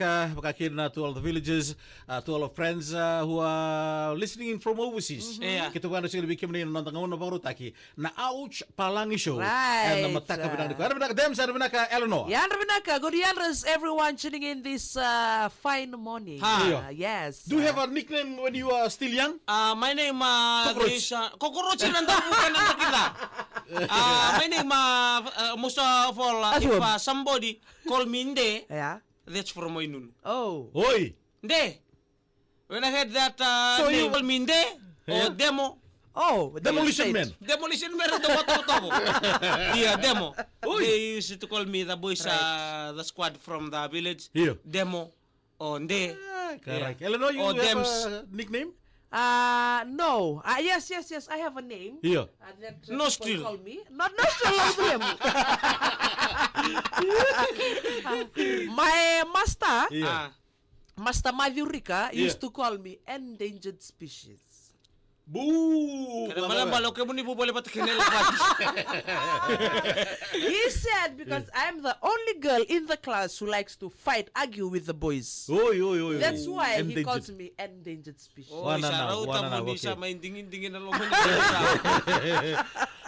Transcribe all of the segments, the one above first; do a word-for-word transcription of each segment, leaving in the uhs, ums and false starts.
Ka, vaka kina to all the villages, uh, to all our friends, uh, who are listening in from overseas. Ia. Keitou vakadreti tiko vei kemuni na noda gauna vakarautaki na Ouch Palagi Show. Right. Ena mataka vinaka nikua. Yadra vinaka Dems, yadra vinaka Eleanor. Yadra vinaka, good yadras everyone tuning in this, uh, fine morning. Hi. Uh, yes. Do you have a nickname when you are still young? Uh, my name, uh, Cockroach. Is, uh, cockroach na davu kana na kila. Uh, my name, uh, uh, most of all, uh, if, uh, somebody call me Nde, yeah, that's from Wainunu. Oh. Oi. Nde. When I heard that, uh, so name, you call me Nde or, yeah, Demo. Oh, Demolition Man. Demolition Man, the Watotovo. Yeah, Demo. Oi. They used to call me the boys, right, uh, the squad from the village. Yeah. Demo or Nde. Ah, correct. Yeah. Eleanor, you, or have Dems, a nickname? Uh, no. Uh, yes, yes, yes. I have a name. Yeah. Uh, that, uh, no people still call me. Not, not still, no problem. My master, yeah, ah, Master Matthew Rika, yeah, used to call me endangered species. Boo! Kena balebale, o kemuni vuvale vata kei na elefati. He said, because, yeah, I'm the only girl in the class who likes to fight, argue with the boys. Oi, oi, oi, oi. That's why he calls me endangered species. Oi, sa rauta muni sa mai digidigi na lomani.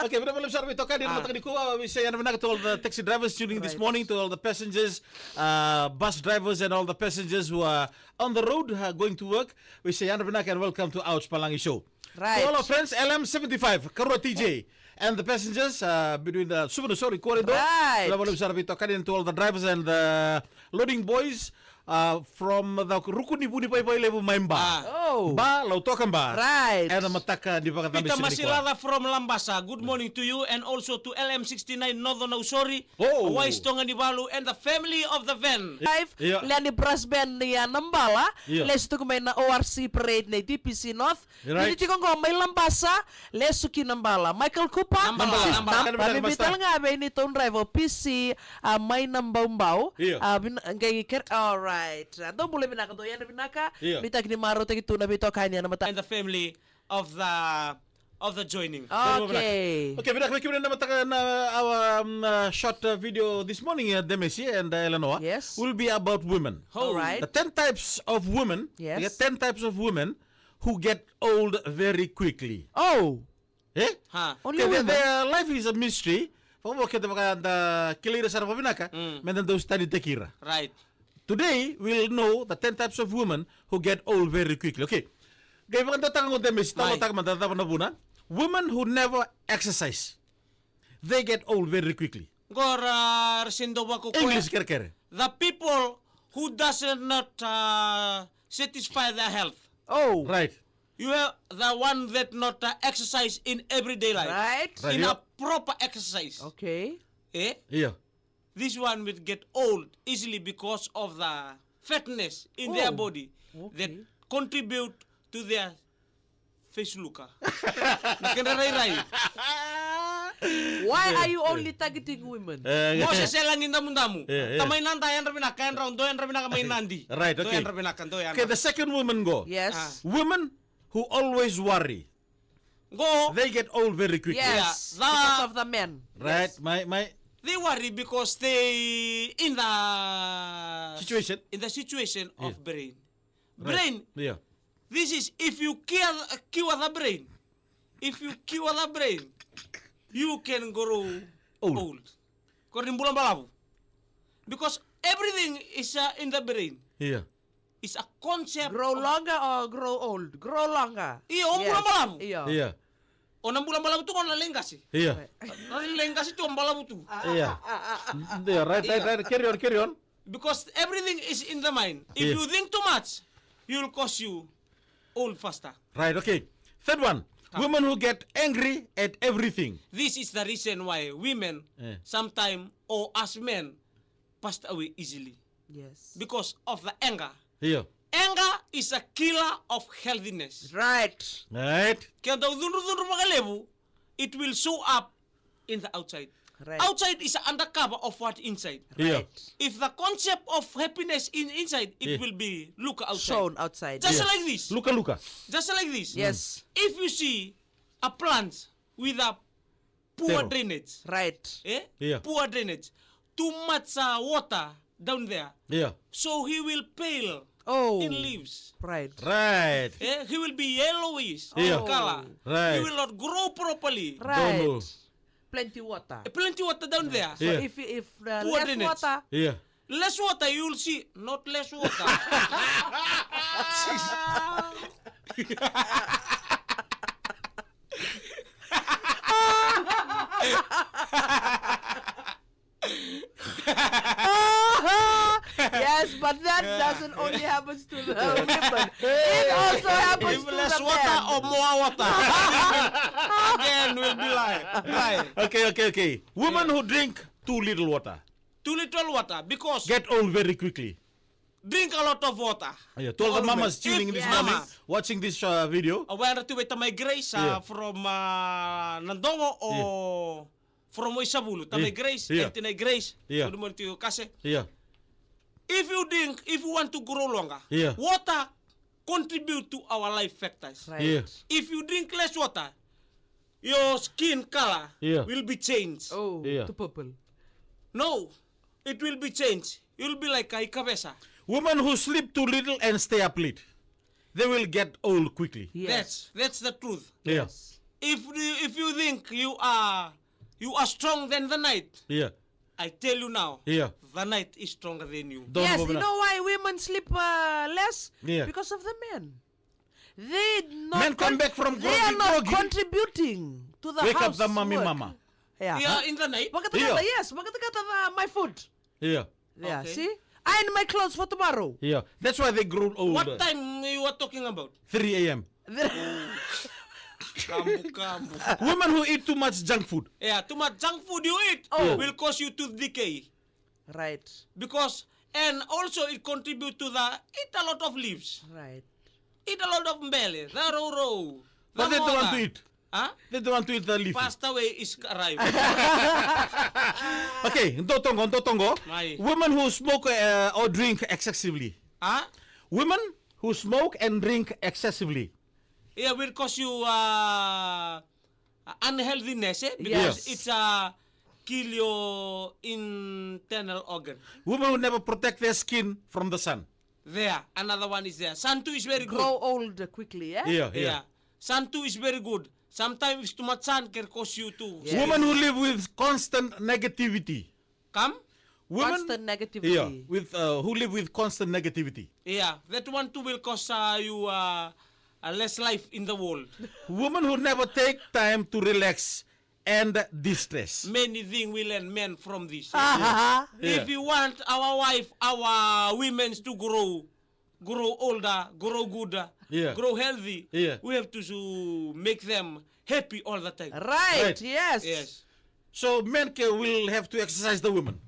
Okay, vinaka vakalevu sara veitokani ena mataka nikua. We say yadra vinaka to all the taxi drivers tuning this morning, to all the passengers, uh, bus drivers and all the passengers who are on the road, uh, going to work. We say yadra vinaka and welcome to Ouch Palagi Show. Right. To all our friends, L M seventy-five, Karua T J, and the passengers, uh, between the Suva Nausori corridor. Right. Vinaka vakalevu sara veitokani, and to all the drivers and the loading boys, uh, from the Ruku ni Vu ni Vaivailevu mai Ba. Ah. Oh. Ba, Lautoka Ba. Right. Ena mataka ni vakacabe. Peter Masilaca from Labasa, good morning to you, and also to L M sixty-nine Northern Nausori, oh, Wise Tonganivalu, and the family of the van. Live, yeah, Leani Brass Band ni, uh, Nabala, yeah, lesu tiko mai na O R C Parade ni D P C North. Right. Ni tiko qo mai Labasa, lesu ki Nabala. Michael Cooper, Nabala, Nabala. Nabala, Nabala. Vinaka tale ga vei neitou driver o P C, a, mai Nabaubau. Io. A, vin-, qai ker-, all right. A, dou bula vinaka, dou yadra vinaka. Io. Nuitaki ni marautaki tu na veitokani ena mataka. And the family of the, of the joining. Okay. Okay, vinaka vei kemuni na mataka na, our, um, uh, short, uh, video this morning, uh, Demesi and, uh, Eleanor. Yes. Will be about women. All right. The ten types of women. Yes. The ten types of women who get old very quickly. Oh. Eh? Ha. Only women? Their life is a mystery. Vaka keda vaka da kilai ira sara vakavinaka, mm, meda dau study-taki ira. Right. Today, we'll know the ten types of women who get old very quickly. Okay. Qai vakadeitaka qo Demesi, talanoataka mada cava na vuna. Women who never exercise. They get old very quickly. Qo ra, ra sega ni dau vakakoya. English kerekere. The people who does not, uh, satisfy their health. Oh. Right. You have the one that not, uh, exercise in everyday life. Right. Right, in a proper exercise. Okay. Eh? Yeah. This one will get old easily because of the fatness in their body that contribute to their face luka. Na kedra rairai. Why are you only targeting women? Eh, Moses e lagi damudamu. Eh, eh. Tamai Nada yadra vinaka, yadra, dou yadra vinaka mai Nadi. Right, okay. Dou yadra vinaka, dou yadra. Okay, the second woman qo. Yes. Ah. Women who always worry. Qo. They get old very quickly. Yes, yeah, because of the men. Right, yes. My, my. They worry because they in the situation. In the situation of brain. Right. Brain. Yeah. This is if you cure, cure the brain. If you cure the brain, you can grow old. Old. Ko ni bula balavu. Because everything is, uh, in the brain. Yeah. It's a concept. Grow longer or grow old? Grow longer. Io, o bula balavu. Io. Io. O na bula balavu tu ko na lai qase. Io. Na lai qase tu o balavu tu. Io. Io, right, right, right. Carry on, carry on. Because everything is in the mind. If you think too much, you'll cause you old faster. Right, okay. Third one. Women who get angry at everything. This is the reason why women sometime or us men passed away easily. Yes. Because of the anger. Io. Anger is a killer of healthiness. Right. Right. Ke dau cudrucudru vakalevu, it will show up in the outside. Right. Outside is undercover of what inside. Io. Right. If the concept of happiness in inside, it will be look outside. Shown outside. Just like this. Luka, luka. Just like this. Yes. If you see a plant with a poor drainage. Right. Eh? Yeah. Poor drainage. Too much, uh, water down there. Yeah. So he will pale Oh. in leaves. Right. Right. Eh, he will be yellowish Yeah. in color. Right. He will not grow properly. Right. Dono. Plenty water. Eh, plenty water down there. So Yeah. if if uh, Poor less drainage. Water, Yeah. Less water, you will see not less water. Yes, but that doesn't only happens to the women. It also happens If to less the water men. Or more water, again will be lie. Lie. Okay, okay, okay. Women who drink too little water Too little water because get old very quickly. Drink a lot of water. Yeah, to all the All mamas women. Tuning If this mama, morning, watching this uh, video. Au vaya tu vei tamai Grace uh, Yeah. From uh, Nadongo or from Waisavulu. Tamai Yeah. Grace, Yeah. Auntie Grace. Yeah. Good morning to you, Kase. Yeah. If you drink, if you want to grow longer, Yeah. Water contribute to our life factors. Right. Yeah. If you drink less water, your skin color Yeah. Will be changed. Oh, Yeah. To purple. No, it will be changed. You'll be like a ikavesa. Women who sleep too little and stay up late, they will get old quickly. Yes. That's that's the truth. Yeah. If you, if you think you are you are strong than the night, Yeah. I tell you now, Yeah. The night is stronger than you. Don't Yes, go you back. Know why women sleep uh, less? Yeah. Because of the men. They not Men come back from They are groggy, not groggy. Contributing to the Wake up house the mommy, work. Mama. Yeah. Yeah, in the night. Wakatakata, Yeah. Yes, wakatakata the, my food. Yeah. Yeah, Okay. See? Iron my clothes for tomorrow. Yeah. That's why they grow old. What time you are talking about? Three a.m. Kambu, kambu. Women who eat too much junk food. Yeah, too much junk food you eat Oh. Will cause you tooth decay. Right. Because and also it contribute to the eat a lot of leaves. Right. Eat a lot of mbele, the roro. But The they don't want moga. To eat. Huh? They don't want to eat the leaf. Passed away is arrived. Okay, dotongo, dotongo. Mai. Women who smoke uh, or drink excessively. Huh? Women who smoke and drink excessively. Yeah, will cause you uh, unhealthiness, eh? Because Yes. It's uh, kill your internal organ. Women who never protect their skin from the sun. There, another one is there. Sun too is very good. Grow old quickly, eh? Yeah, yeah. Yeah. Sun too is very good. Sometimes too much sun can cause you to. Yes. Women who live with constant negativity. Come? Women, Constant negativity. Yeah, with uh, who live with constant negativity. Yeah, that one too will cause uh, you uh, uh, less life in the world. Women who never take time to relax and distress. Many things we learn men from this. Uh-huh. Yeah. If you want our wife, our women to grow, grow older, grow good, Yeah. Grow healthy, Yeah. We have to uh, make them happy all the time. Right, Right. Yes. Yes. So men can, will have to exercise the women.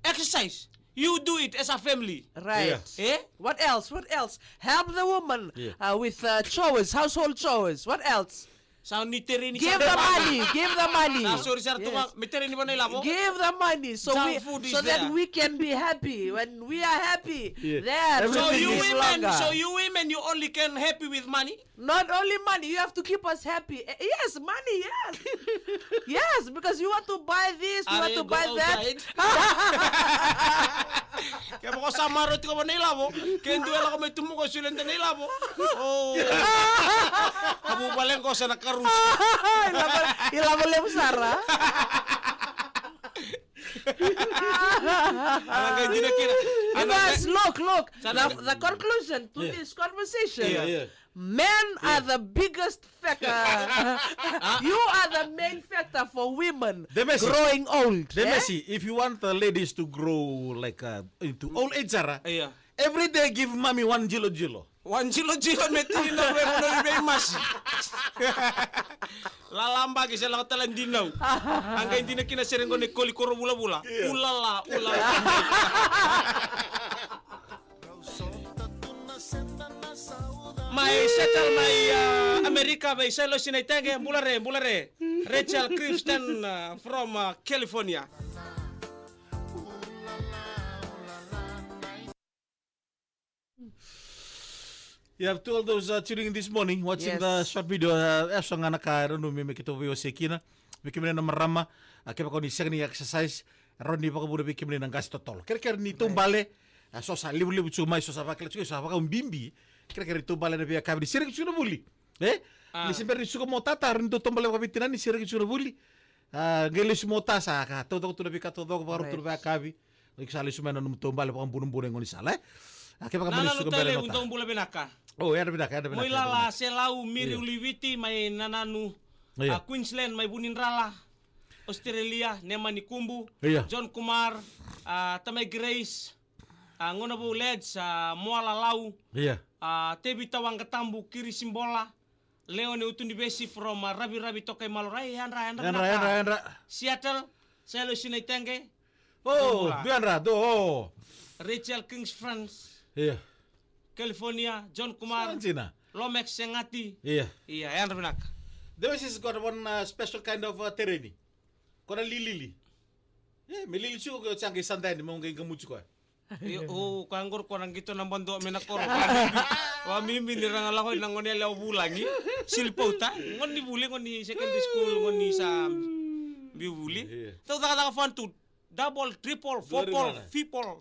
Exercise. You do it as a family. Right. Yeah. Eh? What else? What else? Help the woman Yeah. uh, with uh, chores, household chores. What else? Sa ni tereni Give the money. Give the money. Ah, sorry, sir. Yes. Tuma, me tereni vana ilavo. Give the money so Junk we food is so that there. We can be happy. When we are happy, Yeah. then So Everything you is women, longer. So you women, you only can happy with money. Not only money, you have to keep us happy. Eh, yes, money, yes. Yes, because you want to buy this, you Are want you to buy go that. Outside? Ke moko sa maro tiko vana ilavo. Ke ndu ela ko me tumu ko sule nda na ilavo. Oh. Kabu balengo sa na karu. Ilavo, ilavo levu sara. Ala qai dina kina. Ala Because look, look, Sana- the, the conclusion to Yeah. This conversation. Yeah, yeah. Men are the biggest factor. You are the main factor for women The message. Growing old. The Eh? Messi, if you want the ladies to grow like uh, into old age, Sarah, Yeah. Every day give mommy one jilo jilo. One jilo jilo me tini na vei masi. Lalamba ki se lako tala dinau. Anga dina kina sere ngone koli koro vula vula. Ulala, ulala. Mai settle mai uh, America, mai selo sina itenge, bulare, bulare. Rachel Christian uh, from uh, California. You have to all those uh, tuning in this morning, watching Yes. The short video. Uh, e so ga na ka era nanumi me keitou veiwasei kina. Me kemuni na marama, uh, kevaka o ni sega ni exercise, Rawa ni vakavuna vei kemuni na qase totolo. Kerekere ni taubale. A, so sa levulevu tiko mai, so sa vakila tiko, sa vakaubibi. Kerekere ni taubale na veiyakavi ni sereki tiko na vuli. E? A. Ni se bera ni suka mota, rawa ni dau taubale vakaveitinani, ni sereki tiko na vuli. A, qai lesu mota sa ka taucoko tu na veika taucoko, vakarau tu na veiyakavi. Iko sa lesu mai na nomu taubale vakabunabuna e gaunisala, e? A, kevaka mo ni suka bera mota. Nana Lutalevu, dou bula vinaka. O, yadra vinaka, yadra vinaka, yadra vinaka. Moilala Selau, Miri Uliviti, mai Nananu. Io. A, Queensland, mai Vunidrala. Australia, Nemani Kubu. Io. John Kumar, a, Tamai Grace, a, Gonavou Leds, a, Moala Lau. Io. A, Tevita Waqatabu, Kirisibola. Leone Utunivesi from, a, Raviravi Tokai Malorai, yadra, yadra, yadra, vinaka. Yadra, yadra. Seattle, Selo Sinaitenge. O, bula. Bianra, do, o. Rachel Kings France. Io. California, John Kumar. Sanjina. Lomax Segati. Io. Io, yadra vinaka. The West has got one, uh, special kind of, uh, tereni. Ko na lilili. E, me lili tiko ko sa qai sada yani, mo qai qamuci koya. Io, o, ka qori ko na qito na bado me na koro. Vamibi ni ra ga lako i na gone yalewa vulagi. Silipauta, gone ni vuli, gone ni secondary school, gone ni sa biu vuli. Io. Tau cakacaka fun tu. Double, triple, four ball, fifth ball.